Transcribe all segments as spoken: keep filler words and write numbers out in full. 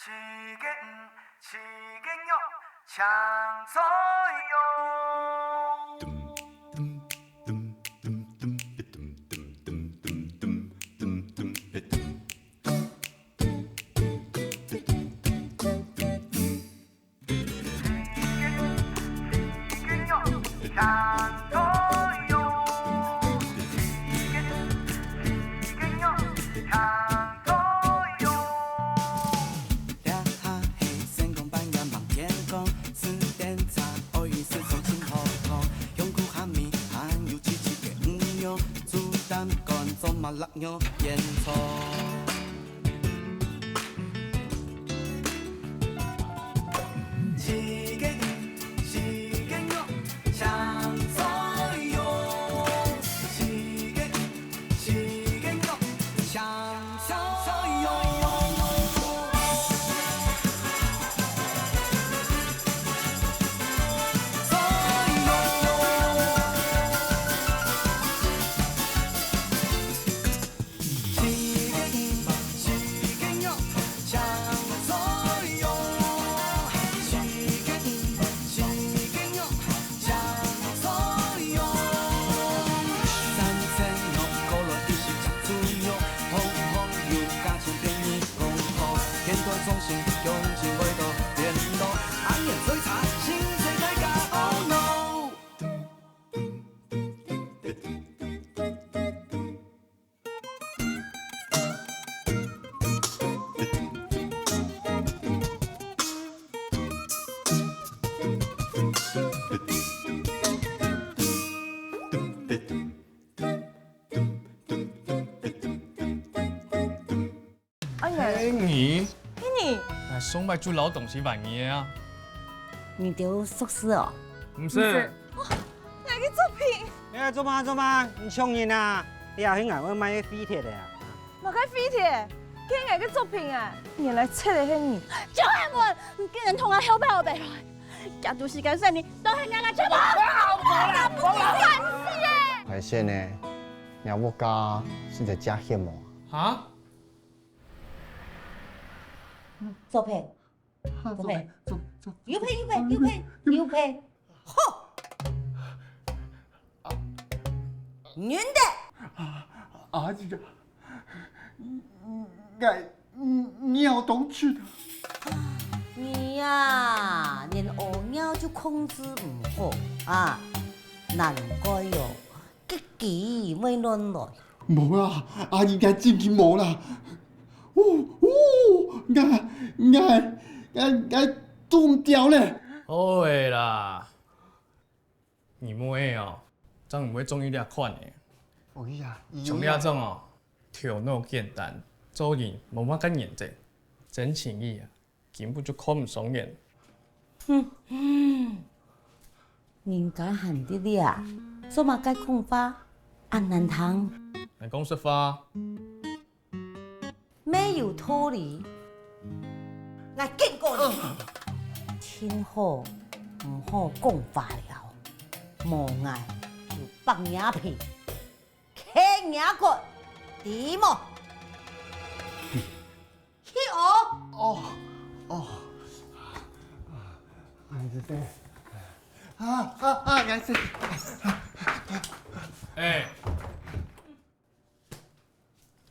个魚，飼个肉，青菜肉。這下係成功扮演，望天光，食點茶，愛食重慶火鍋，香菇蝦米，還有七七个牛肉，煮蛋乾，做麻辣肉，煙腸。 哎呀，嘿，你，嘿，你，𠊎上擺就摎東西還你个啊。你兜熟事哦？毋係。毋係。哇，𠊎个作品！哎，做麼做麼？你搶人啊？這係𠊎愛賣个廢鐵个啊！麼个廢鐵？該𠊎个作品啊！原來賊个係你！張漢文，你竟然同𠊎後背後背來！ 這段時間生理都係𠊎个錯。無啦，無啦，無啦！煩死咧！壞勢呢，若屋下實在真險無？哈？左片，左片，右片，右片，右片，右片。好！ 忍得！阿姨呀，𠊎，𠊎，𠊎當絕啊！你呀，連屙尿就控制毋好啊！難怪哦，結結會亂來。無啦，阿姨，𠊎真經無啦！哦，哦，𠊎，𠊎，𠊎，𠊎，𠊎中標咧！好个啦！ 你無愛哦，正毋會中意這款个。哎呀，像這種哦，頭腦簡單，做人無麼个原則，真情義啊，根本就看毋上眼。哼，人家還在這啊，做麼个講話恁難聽？來講實話。 乜有道理。𠊎警告你，聽好，毋好講話了，無𠊎就剝若皮，剋若骨，知無？去哦！哦，哦，𠊎知。啊，啊，啊，𠊎知。哎。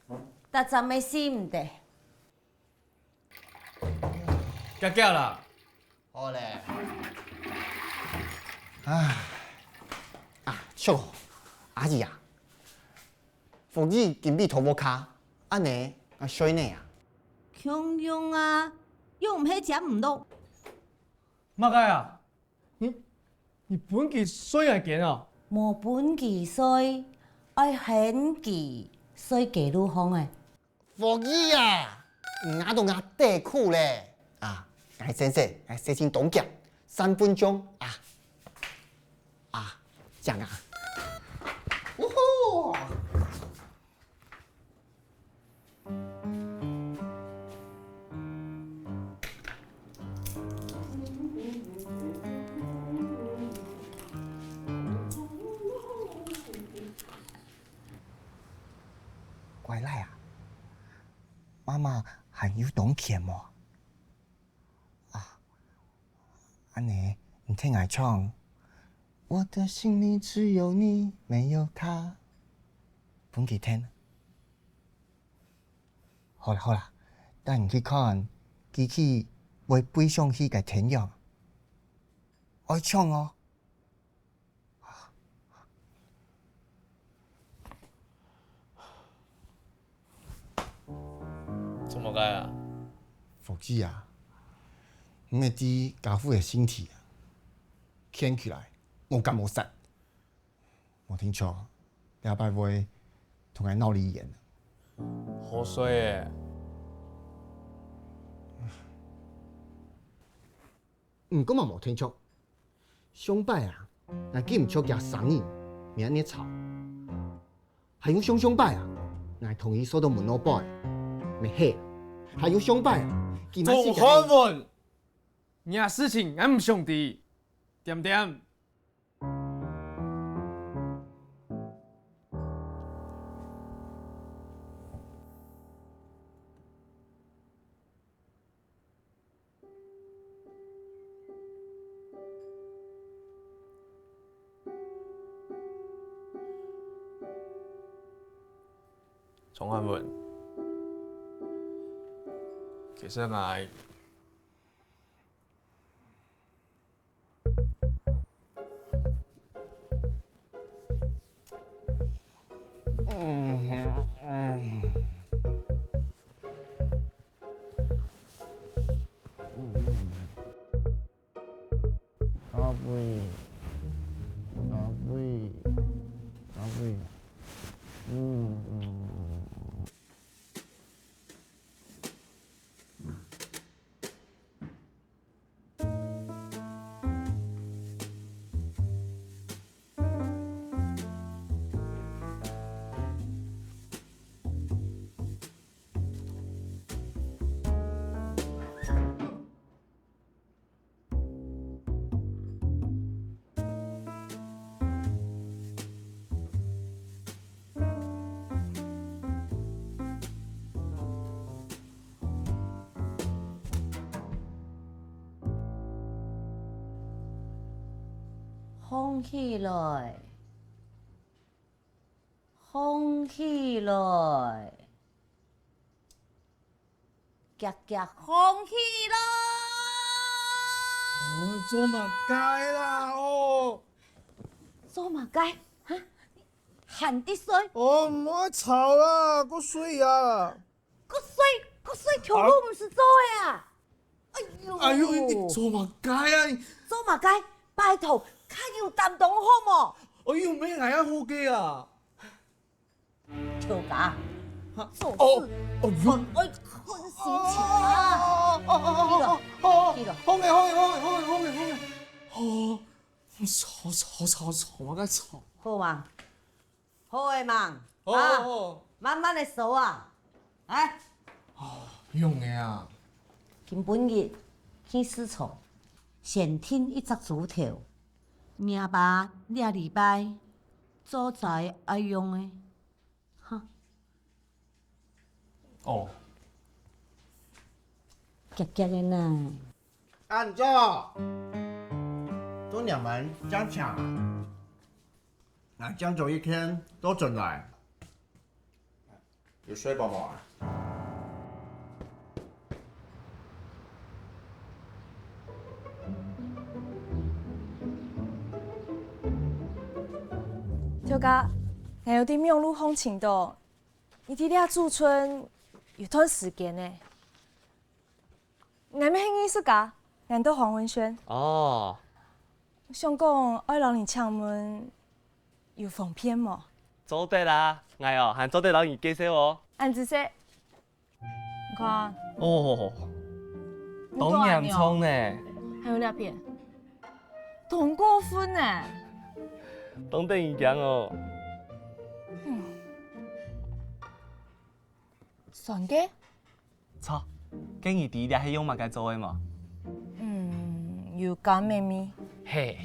逐站乜死毋得。遽遽啦！好咧。唉，啊，著哦，阿姨啊，福爾今晡日討屋下，恁呢，𠊎睡哪啊？共樣啊，又毋係接毋落。麼个啊？ 你，你分佢睡𠊎間啊？無分佢睡，愛喊佢睡街路項个。福爾啊，你拿到𠊎底褲咧！啊，𠊎先生，𠊎先生當遽，三分鐘啊，啊，正啊。嗚呼！ 乖倈啊，媽媽還有當譴無？恁呢，你聽𠊎唱。我的心裡只有你，沒有他。分佢聽。好啦好啦，帶你去看機器會飛上去个天樣。愛唱哦！ 做麼个啊？福記啊，你个知家父个身體啊，牽起來，無結無煞。無定著，這擺會同𠊎鬧離婚。好衰欸！ 毋過嘛無定著。上擺啊，𠊎記毋著厥生日，你恁呢吵。還有上上擺啊，𠊎同佢坐到門外背，乜係。還有上擺啊，佢嘛係總漢文，若事情𠊎毋想知，點點。 總漢文，其實𠊎 咖啡，咖啡，咖啡。嗯，嗯，嗯。 䟘起來，䟘起來。 遽遽䟘起來！哦，做麼个啦？哦，做麼个？哈？還在睡？哦，毋好吵啦，過睡啊！過睡，過睡，頭路毋使做个啊！哎喲，哎喲，你做麼个啊？做麼个？拜託，較有擔當好無？哎喲，無恁好个啊！ 頭家，做事哦，哦，愛看心情啊！哦，哦，哦，哦，哦，去了，去了。好个，好个，好个。哦，吵，吵，吵，吵，麼个吵。好嘛，好个嘛，哦，啊，哦。慢慢个收啊，來。哦，用个啊。今晡日去市場，先訂一隻豬頭，若爸這禮拜 做齋愛用个。哈。哦。遽遽个呢。安坐。都你們這樣搶啊？那這樣走一天都轉來。 有睡飽無啊？頭家，𠊎有在網路項尋到，你在這駐村有段時間呢。 𠊎乜係藝術家，𠊎安到黃文軒。哦。想講愛摎你請問，有方便無？做得啊，𠊎哦還做得摎你介紹哦。恁仔細。你看。哦，當嚴重呢。還有這片，當過分呢。當得人驚哦。嗯。 算个？著，該你知這係用麼个做个無？嗯，有柑个味。嘿，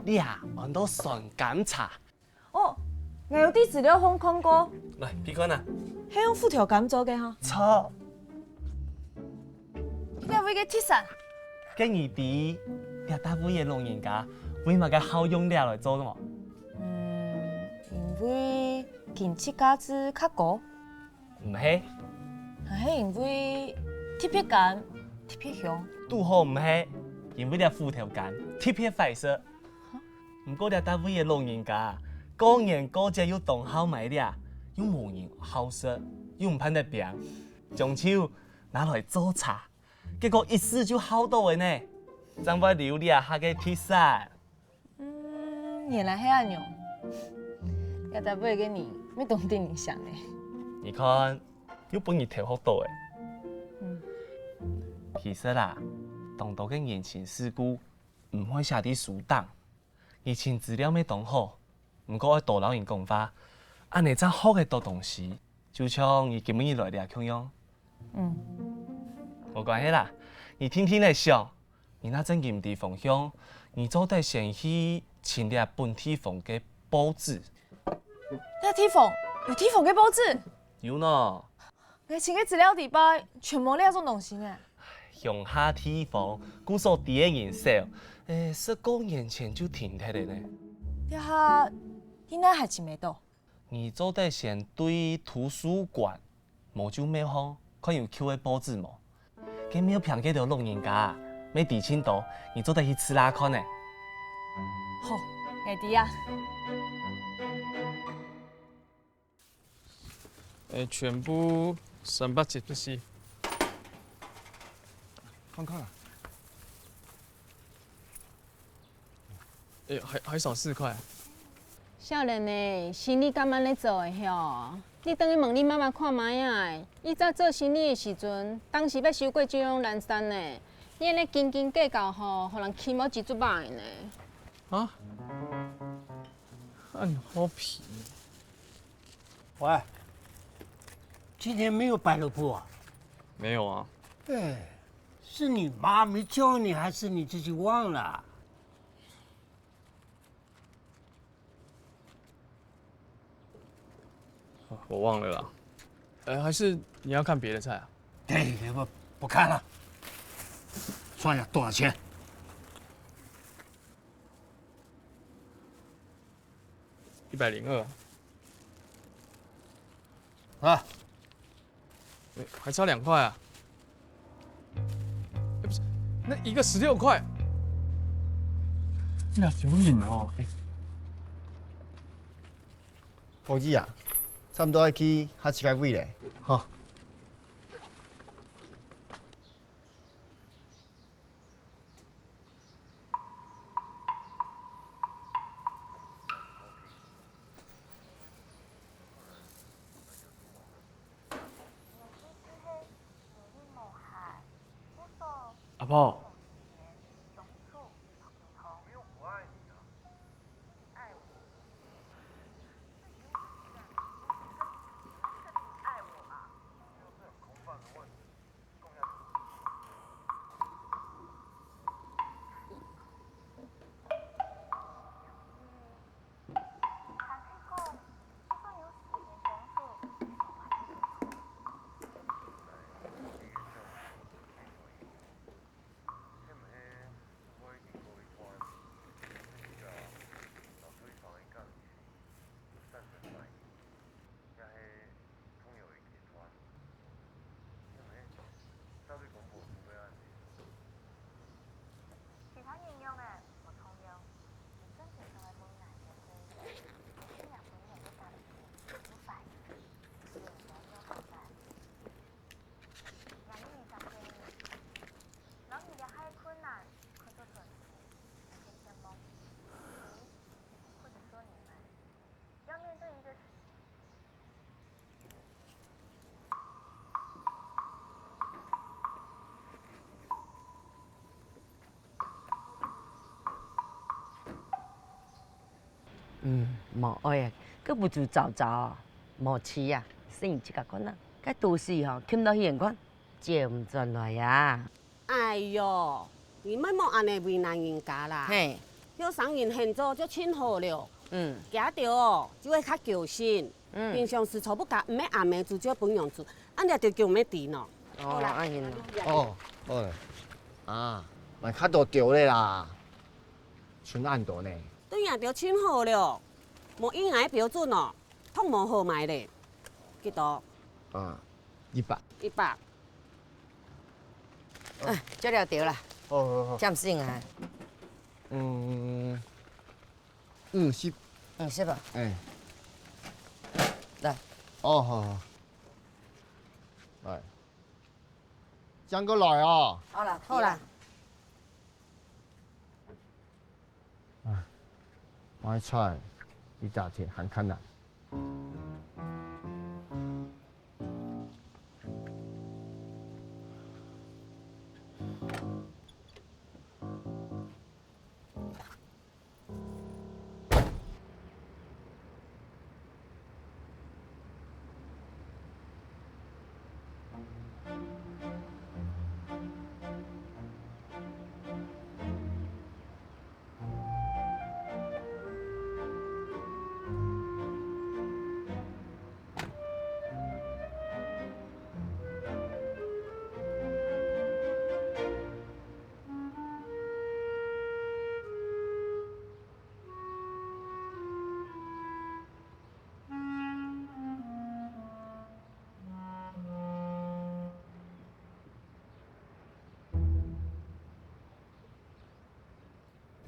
這安到酸柑茶。哦，𠊎有在資料項看過。來，你看啊。係用虎頭柑做个哈。著。這位个特產。該你知這搭位个老人家為麼个好用這來做个無？嗯，因為經濟價值較高。毋係，還係因為特別乾、特別香。堵好毋係，因為這芋頭乾特別壞食。毋過這搭位个老人家，過年過節又當好買這，又無人好食，又毋盼得冰，將就拿來做茶。 結果一試就好到个呢，正會留這下个特色。嗯，原來係恁樣。這搭位个人，乜當得人惜呢。你看，又分你偷學到个。嗯。其實啊，當多个人情世故，毋會寫在書頂。 你尋資料乜當好，毋過愛多摎人講話，恁呢正學得到東西，就像你今晡日來這共樣。嗯。無關係啦，你定定來想，你若真尋毋著方向，你做得先去尋這本地方个報紙。這地方有地方个報紙？有呢。 𠊎尋个資料裡背全無這種東西呢。鄉下地方，故所知个人少，欸，十過年前就停忒了呢。這下，你哪還尋得到？你做得先對圖書館，無就廟項，看有舊个報紙無？該廟坪該兜老人家，乜知盡多，你做得去試下看呢。好，𠊎知啊。 欸，全部三百七十四。看看啊。欸，還，還少四塊。少年呢，生理敢恁呢做个吼？你等下問你媽媽看覓啊，以早做生理个時陣，當時愛收過這種難產呢。你恁呢斤斤計較吼，予人起毛子做歹呢。啊？恁好皮。 喂，今天沒有白蘿蔔啊？沒有啊。哎，是你媽沒叫你，還是你自己忘了啊？我忘了啦。呃，還是你要看別的菜啊？對，我不看了。算了，多少錢？一百零二。啊，欸，還差兩塊啊！欸，不是，那一個十六塊。那有影哦。欸，伙計啊，差不多愛去下一個位咧。好。 阿婆。嗯，無愛啊，該不就走走啊，無趣啊，細人自家看啊，該都市吼，近到去遠看，走毋轉來啊。哎喲，你莫莫恁呢為難人家啦。嘿。後生人現做就盡好了，嗯。佢兜哦，就會較嬌生，嗯。平常時坐不下，毋係阿姆煮就分娘煮，恁樣就叫毋得呢。哦，好啦，恁樣哦。哦，好啦。啊，買較多條咧啦。存恁多呢？對若兜盡好了，無以𠊎標準哦，通無好賣咧。幾多？啊，一百。一百。啊，就了兜啦。好好好。減少啊。嗯，五十。五十啊？哎。來。哦，好好。哎，正過來哦。好啦，好啦。 啊，買菜，一打鐵還較難。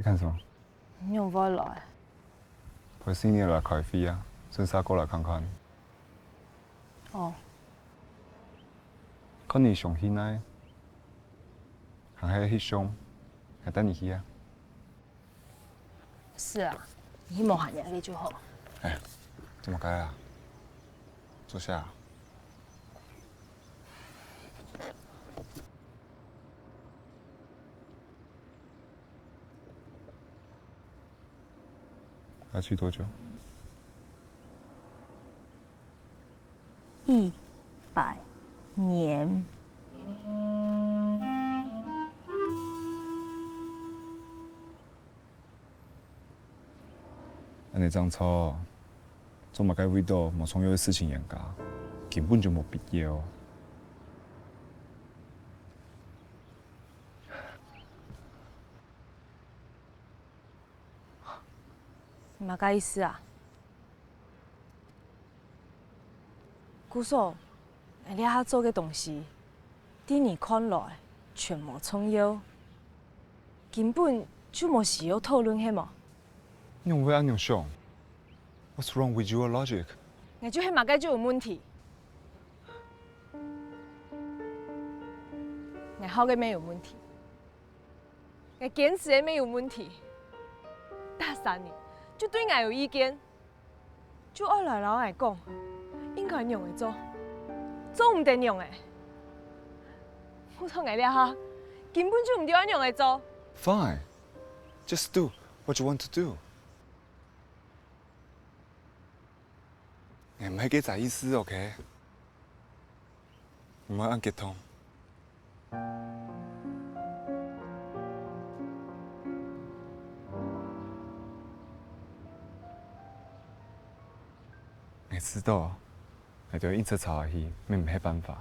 你看什麼？你仰會來？陪Senior來開會啊，順續過來看看。哦。看你傷心呢，還係翕相，𠊎帶你去啊。是啊，你去無閒个就好。哎，做麼个啊？坐下啊。 要去多久？一百年。恁呢正著，做麼个為著無重要个事情冤家，根本就無必要。 麼个意思啊？故所，𠊎這下做个東西，在你看來全無重要，根本就無需要討論，係無？你仰會恁樣想？What's wrong with your logic？𠊎就係麼个就有問題。𠊎學个乜有問題。 𠊎堅持个乜有問題。逐儕人就對𠊎有意見，就愛來摎𠊎講，應該仰仔做，做毋得仰仔。故所𠊎這下根本就毋知愛仰仔做。Fine, just do what you want to do. 𠊎毋係該隻意思，OK？毋好恁激動。𠊎知道，𠊎兜硬直吵下去，乜毋係辦法。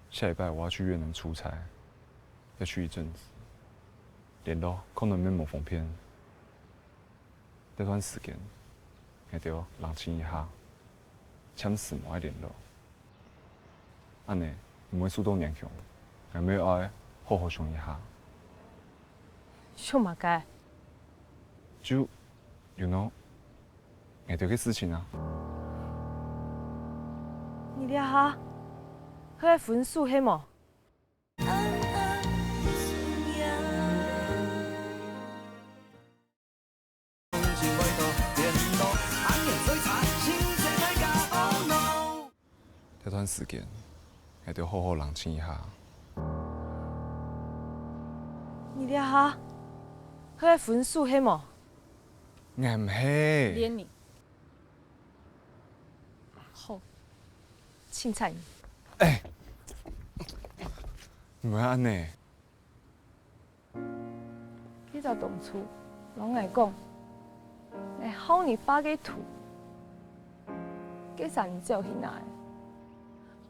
下禮拜𠊎愛去越南出差，愛去一陣子，聯絡可能乜無方便。 這段時間，𠊎兜冷靜一下，暫時莫愛聯絡。恁呢，毋會受到影響，𠊎乜愛好好想一下。想麼个？就，you know，𠊎兜个事情啊。你這下，係愛分手係無？ 這段時間，𠊎兜好好冷靜一下。你這下，係愛分手係無？𠊎毋係。連你。好，凊彩你。哎，毋好恁呢。 該隻當初，摎𠊎講，𠊎好你畫个圖，該儕人走去哪仔？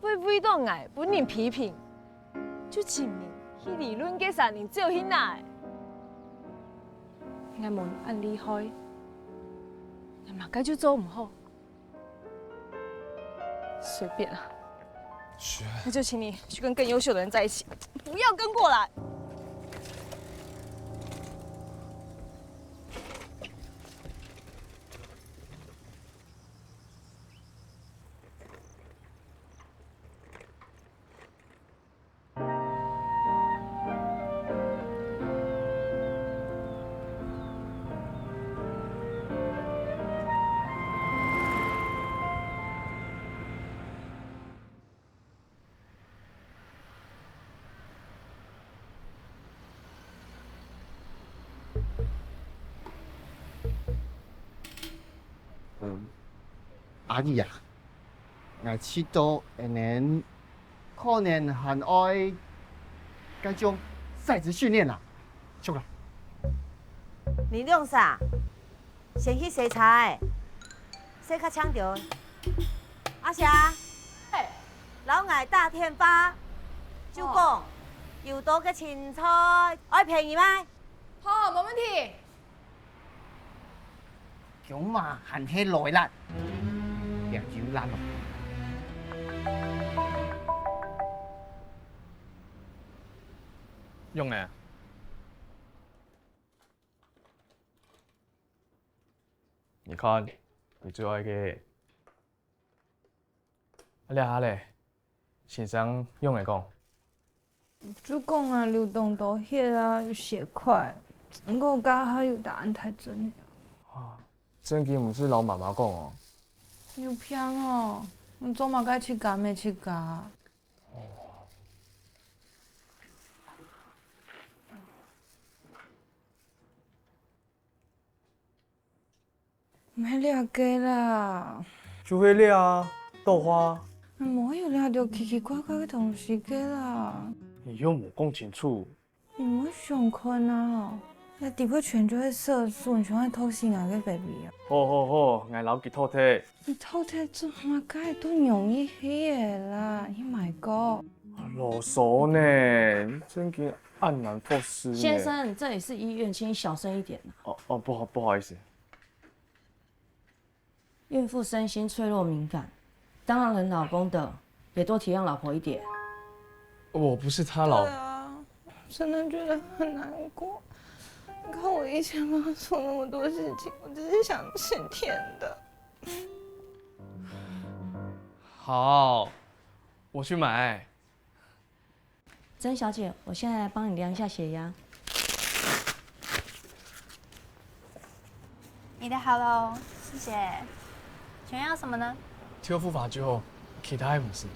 會為著𠊎分人批評，就證明佢離婚个聲音只有去哪？𠊎無恁厲害，𠊎麼个就做毋好。隨便啊。雪。那就請你去跟更優秀的人在一起，不要跟過來。 嗯，阿姨啊，𠊎試著𠊎等可能還愛該種賽職訓練啦，出來。你兩儕先去洗車仔，洗較淨兜。阿霞，嘿。摎𠊎打電話，就講有多个青菜，愛便宜賣。好，無問題。 強嘛還係來啦，這又爛咯。用呢？你看，你最愛个。啊，這下咧，先生用來講。 就講啊，流動多血啊，有血塊，毋過該下有答案太準了。啊，正經毋係摎媽媽講哦。有病哦！你做麼个自家罵自家？毋係這个啦。就係這啊，豆花。無有這兜奇奇怪怪个東西个啦。你又無講清楚。你莫想看啊，這裡背全就係色素，你想愛毒死𠊎个baby啊？好好好，𠊎摎佢討忒。你討忒做麼个？都容易去个啦，你買過。囉嗦呢，你正經恁難服侍呢。先生，這裡是醫院，請你小聲一點啊。哦哦，不好不好意思。 孕婦身心脆弱敏感，當然老公的也多體諒老婆一點。我不是他老。對啊，真的覺得很難過。你看我以前跟他說那麼多事情，我只是想吃甜的。好，我去買。 曾小姐，我現在幫你量一下血壓。你的好了，謝謝。請問要什麼呢？貼護髮就好，其他的不是。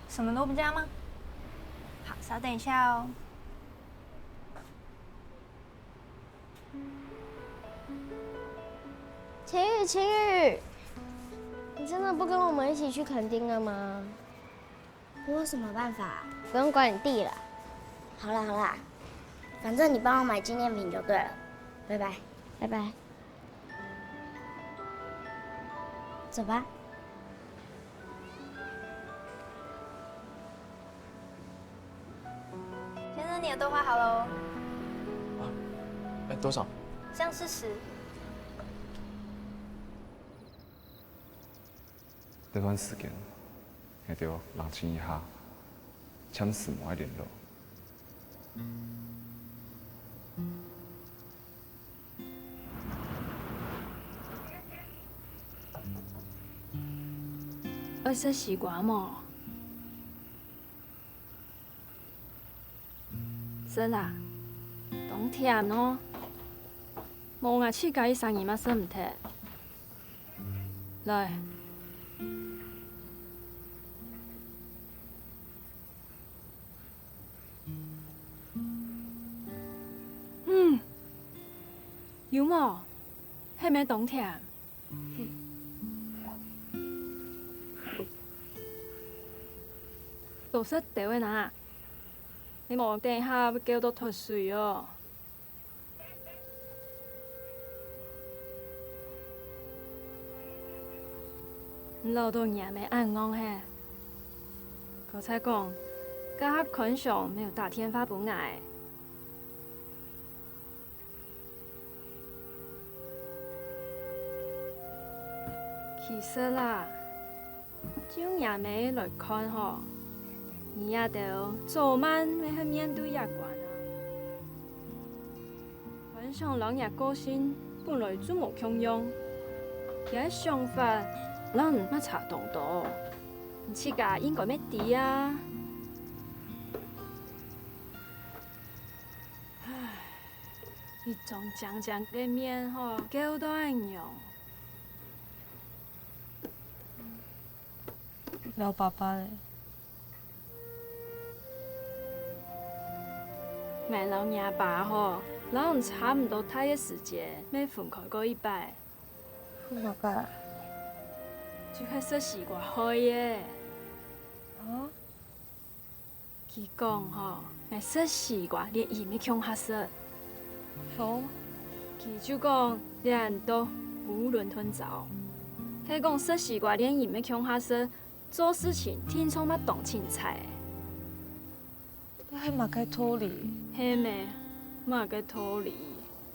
什麼都不加嗎？好，稍等一下哦。晴雨，晴雨，你真的不跟我們一起去墾丁了嗎？ 我有什麼辦法？不用管你弟了。好啦好啦，反正你幫我買紀念品就對了。拜拜。拜拜。走吧。先生，你的豆花好了哦。啊，哎，多少？这样四十。 這段時間，𠊎兜冷靜一下，暫時無愛聯絡。愛食西瓜無？ 食啦，當甜哦！無𠊎自家一儕人嘛食毋忒。來。嗯，有無？係毋係當甜？ 多食兜仔啊，你無等下會噭到脫水哦。你恅到若姆恁戇係？ 該再講，該下看相無打電話分𠊎。其實啊， 就若姆來看吼，你這兜早慢乜係面對這關啊。看相摎若個性本來就無共樣，佢个想法摎你乜差當多，你自家應該乜知啊。唉，一張靚靚个面吼，搞到恁樣。 摎爸爸咧？𠊎摎若爸吼，摎你差毋多大个時節，乜分開過一擺。分麼个？就係食西瓜害个。啊？ 佢講吼，𠊎食西瓜連佢乜共下食。吼？佢就講，這人都囫圇吞棗。係講食西瓜連佢乜共下食，做事情定著乜當凊彩。這係麼个道理？係咩？麼个道理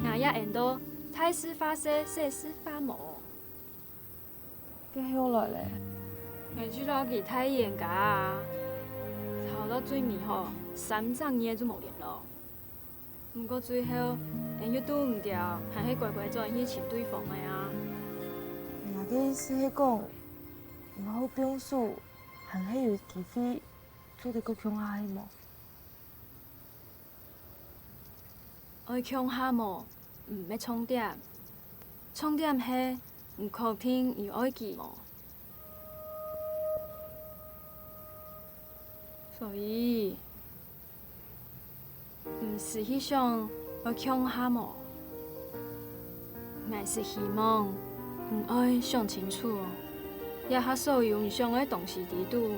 ？𠊎也應到大事化細，細事化無。 該後來咧？𠊎就摎佢大冤家啊，吵到最尾吼，三隻月就無聯絡。毋過最後，𠊎又堵毋著，還係乖乖轉去尋對方个啊。你个意思係講，你好放手，還係有機會做得過共下去無？ 愛共下無，毋係重點。重點係你確定有愛佢無？所以，毋使去想愛共下無。𠊎係希望你愛想清楚哦，這下所有你想愛个東西裡肚，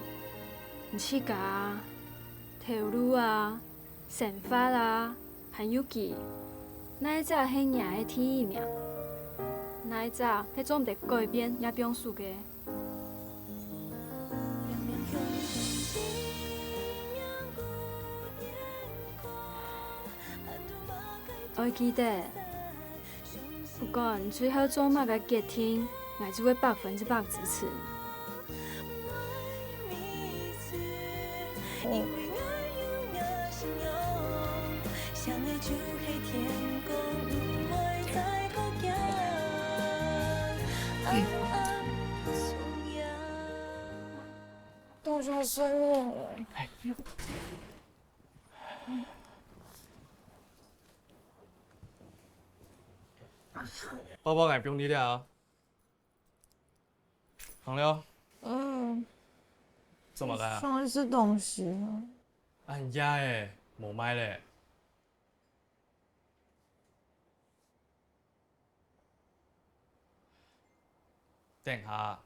你自家啊，頭路啊， 生活啊，還有佢，哪一隻係若个第一名？哪一隻係做毋得改變也放手个？愛記得， 不管最後做麼个決定，𠊎就會百分之百支持你。當想睡目了。包包𠊎放你這啊。行了。嗯。做麼个啊？想愛食東西啊。恁夜咧，無賣咧。等下。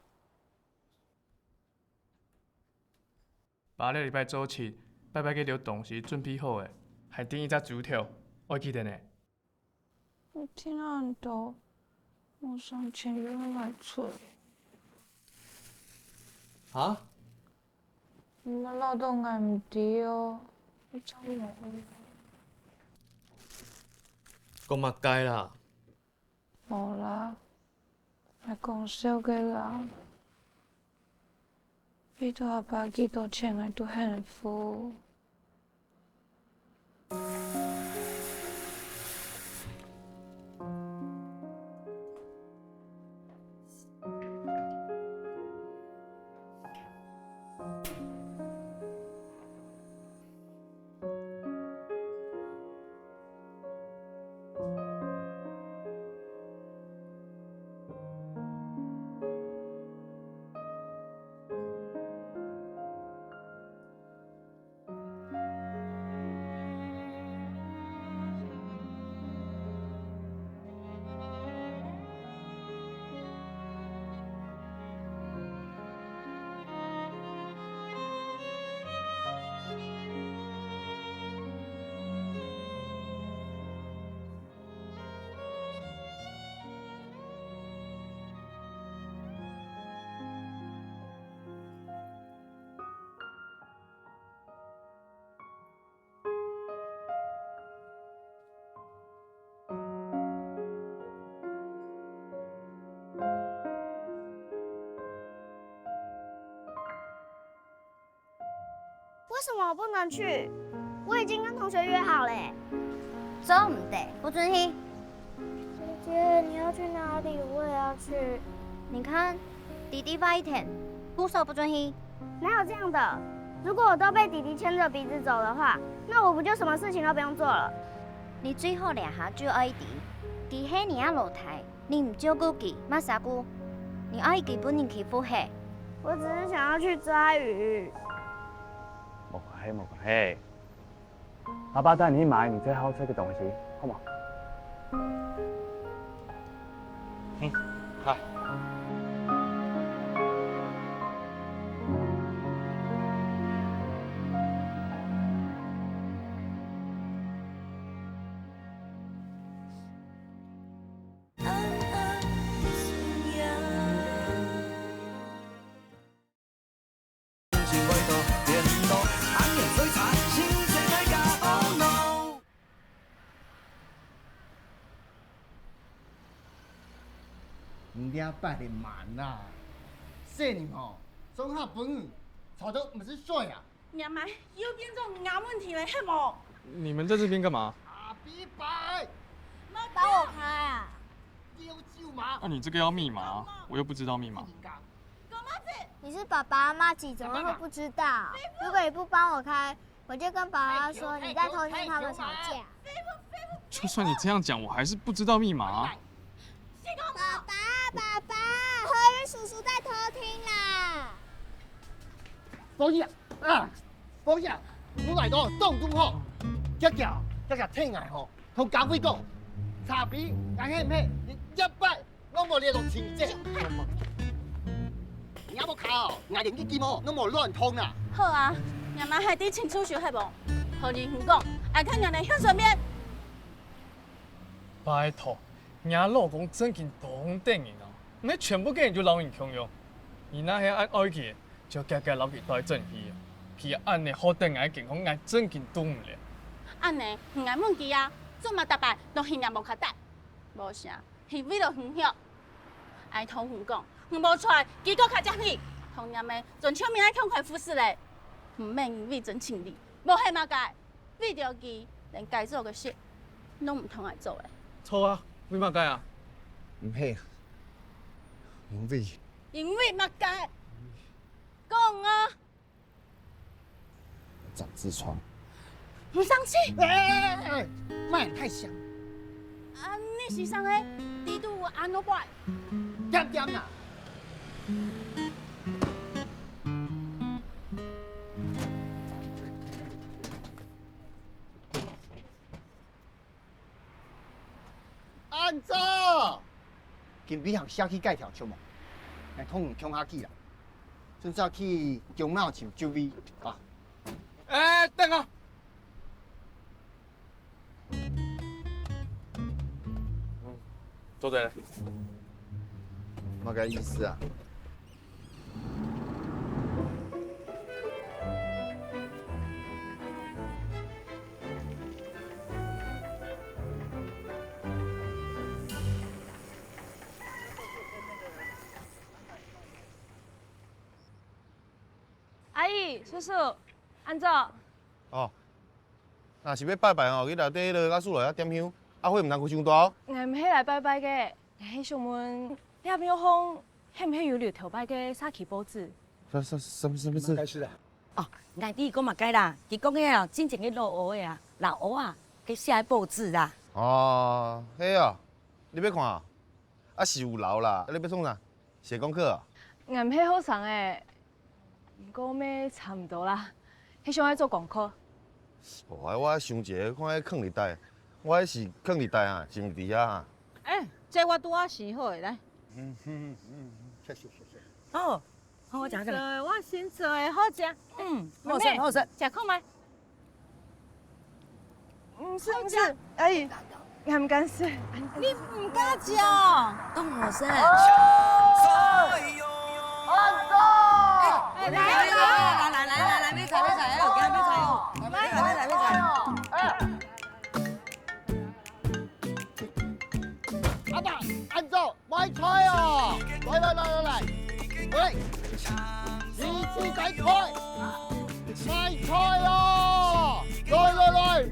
爸這禮拜做七，拜拜該兜東西準備好咧，還訂一隻豬頭，愛記得呢。你訂恁多，無算錢又愛來出。哈？你莫恅著𠊎毋知哦，你真無愛。講麼个啦？ 無啦，𠊎講笑个啦。為著阿爸幾多錢𠊎都肯付。為什麼我不能去？我已經跟同學約好了耶。做毋得，不准去。姐姐，你要去哪裡？我也要去。你看，弟弟壞天，無所不准去。哪有這樣的？如果我都被弟弟牽著鼻子走的話，那我不就什麼事情都不用做了？你最好這下就愛知，佢係你个老弟， 你毋照顧佢，麼儕顧？你愛佢分人欺負係？我只是想要去抓魚。無關係，無關係。爸爸帶你去買你最好吃的東西，好嗎？嗯，好。 你這擺个慢啊！細人吼，上下分你吵到毋識睡啊！ 若姆又變做𠊎問題了，係無？你們在這邊幹嘛？阿比白，幫我開啊！你有救嗎？那你這個要密碼啊，我又不知道密碼。你是爸爸媽媽，怎麼會不知道？如果你不幫我開，我就跟爸爸說你在偷聽他們吵架。就算你這樣講，我還是不知道密碼啊。爸爸，爸爸，何雲叔叔在偷聽啦！ 放下啊！放下！你來到當中吼，遽遽遽遽聽𠊎吼，同家輝講，差別𠊎係毋係一擺攏無這種情節。若姆哦，𠊎連一支毛攏無亂動啊！好啊，若姆係知情出手係無？何雲講，愛看若姆向上面。拜託，若老公正經當得人哦，毋係全部个人就摎人共樣。你若係恁愛佢， 就遽遽摎佢帶轉去啊！佢恁呢好得𠊎健康，𠊎正經堵毋了。恁呢，𠊎問佢啊，做麼逐擺都去若姆該搭？無啥，係為了你好。愛同你講，你無出來，佢過較接你，同若姆轉笑面仔共款服侍咧。毋免因為爭情理，無係麼个，為著佢，連該做个事，攏毋通愛做咧。錯啊，為麼个啊？毋係，因為 因為麼个？講啊！長痔瘡。毋生氣。哎，哎，哎，莫太響。啊，你時常个，知肚有恁多擺。恬恬啊！ 恁早！今晡日行社區該條著無？𠊎同你共下去啦，順續去中央樹就位啊！哎，等啊！做得。麼个意思啊？ 阿姨、叔叔，恁早。哦，若係愛拜拜吼，去內底該樹樓遐點香，啊火毋通開傷大哦。𠊎毋係來拜拜个，𠊎係想問，這廟項係毋係有留頭擺个社區報紙？什、什、什麼、什麼事？開始了。哦，𠊎知講麼个啦，佢講个哦，進前个老屋个啊，老屋啊，佢寫个報紙啦。哦，係啊，你愛看啊？啊是有留啦，啊你愛創啥？ 寫功課啊？𠊎毋係學生仔，毋過乜差毋多啦，係想愛做功課。哦，我想一下，看愛囥哪位，我係囥哪位啊，先佇遐啊。哎，這我拄仔洗好个，來。嗯，嗯，嗯，嗯，謝謝，謝謝。哦，好，我食，食。新做个，我新做个，好食。嗯，好食，妹妹，好食。食看覓。 毋係，毋係，阿姨，𠊎毋敢食。你毋敢食哦？當好食。哎，來，來，來，來，來，來，買菜，買菜，哎喲，今日買菜哦。買菜，買菜，買菜。阿爸，恁早。 買菜哦！來來來來來，喂，你去買菜，買菜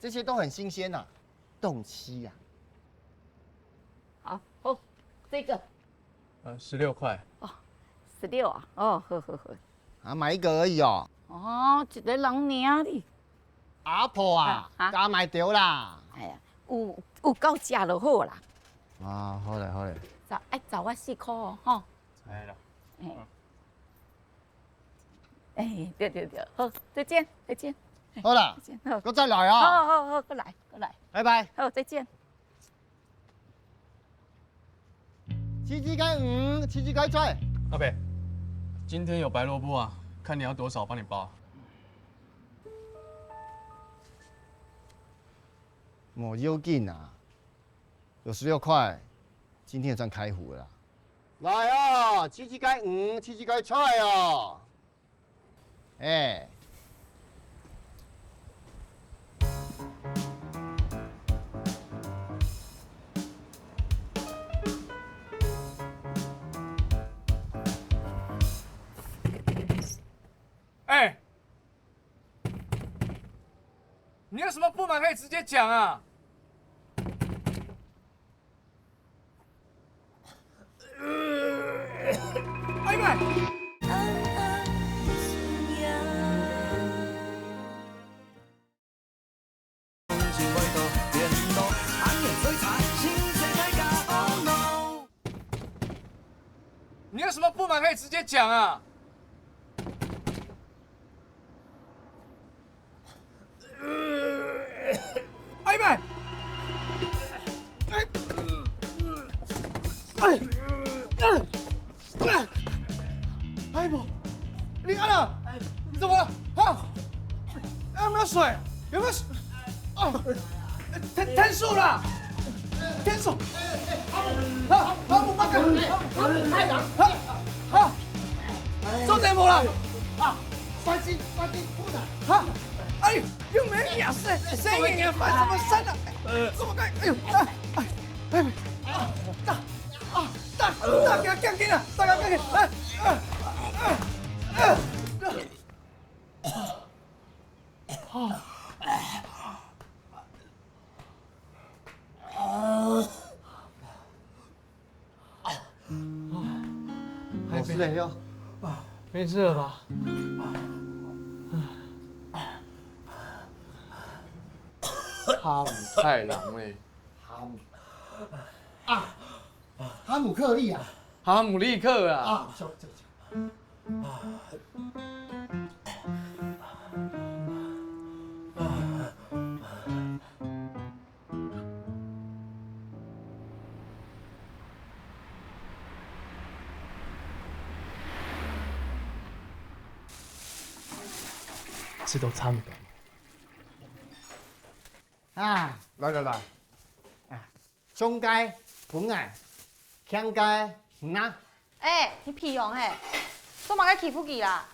这些都很新鲜呐，冻七呀。好，哦，这个。呃，十六块。哦，十六啊，哦，好好好。啊，买一个而已哦。哦，一个人领哩。阿婆啊，啊，啊。加买掉啦。哎呀，有，有够食就好啦。啊，好嘞，好嘞。找，哎，找我四块哦，吼。哎啦。哎。 哎，对对对，好，再见，再见。好啦，再见，好。我再来啊。好好好，过来过来。拜拜。好，再见。七七个鱼，七七个菜。阿伯，今天有白萝卜啊，看你要多少，帮你包。无要紧啊，有十六块，今天也算开胡了啦。来啊，七七个鱼，七七个菜啊。 哎。哎，你有什么不满可以直接讲啊。 哎呀妈！你有什么不满可以直接讲啊！ 哎呀妈！哎，哎，哎，哎，哎，不，你看了，你怎么了？啊？有没有水？有没有水？啊，天，天数啦，天数。啊，啊，我慢点，啊，啊，啊，做什么了？啊，三星，三星，不能。啊，哎。 又没有声，声音也发什么声啊？呃，怎么办？哎呦，哎，哎，哎，大，啊，大，大家赶紧啊，大家赶紧，来，啊，啊，啊，啊。 好吃嘞哟。啊，没事了吧？哈姆太郎嘞。哈姆。啊，哈姆克利啊。哈姆立克啊。啊，小，小，小。 这都差不多。啊，来来来，啊， 中个分𠊎，輕个拿。哎，你皮樣嘿，做麼个欺負佢啦？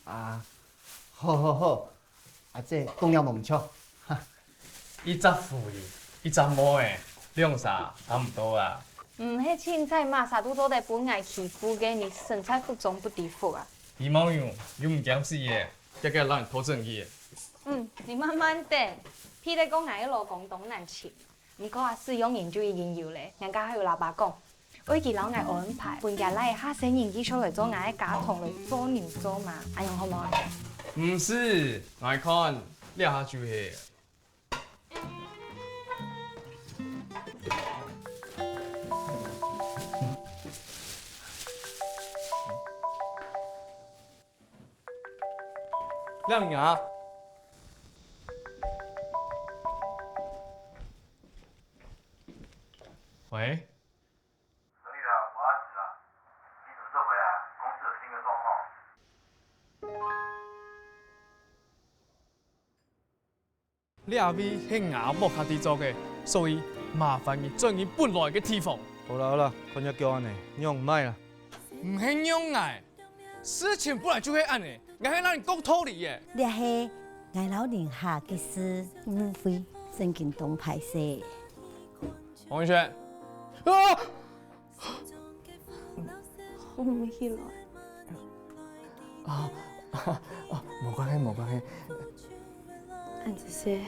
啊，好好好，阿姊講了無毋著。哈。一隻鰗魚，一隻毛仔，兩儕差毋多啊。毋係凊彩麼儕都做得分𠊎欺負个，你身在福中不知福啊！你毛樣又毋驚死个， 遽遽摎你拖轉去。嗯，你慢慢等。譬得講𠊎个老公當難尋，毋過啊，使用人就已經有咧，人家還有老爸講，愛佢摎𠊎安排，分厥倈仔下世人繼續來做𠊎个家當來做牛做馬，恁樣好無？毋使，𠊎看，這下就係。 亮眼。喂。可以了，我要死了。你什么时候回来啊？公司有新的状况。 這位係吾屋下底做个，所以麻煩你轉去本來个地方。好啦好啦，看若叫恁仔，讓毋賣啦。毋係讓𠊎，事情本來就係恁仔，𠊎係摎你講道理个。這係𠊎摎人客个事，誤會，正經當歹勢。王宇軒。啊！ 紅起來。啊，啊，無關係，無關係。恁仔細。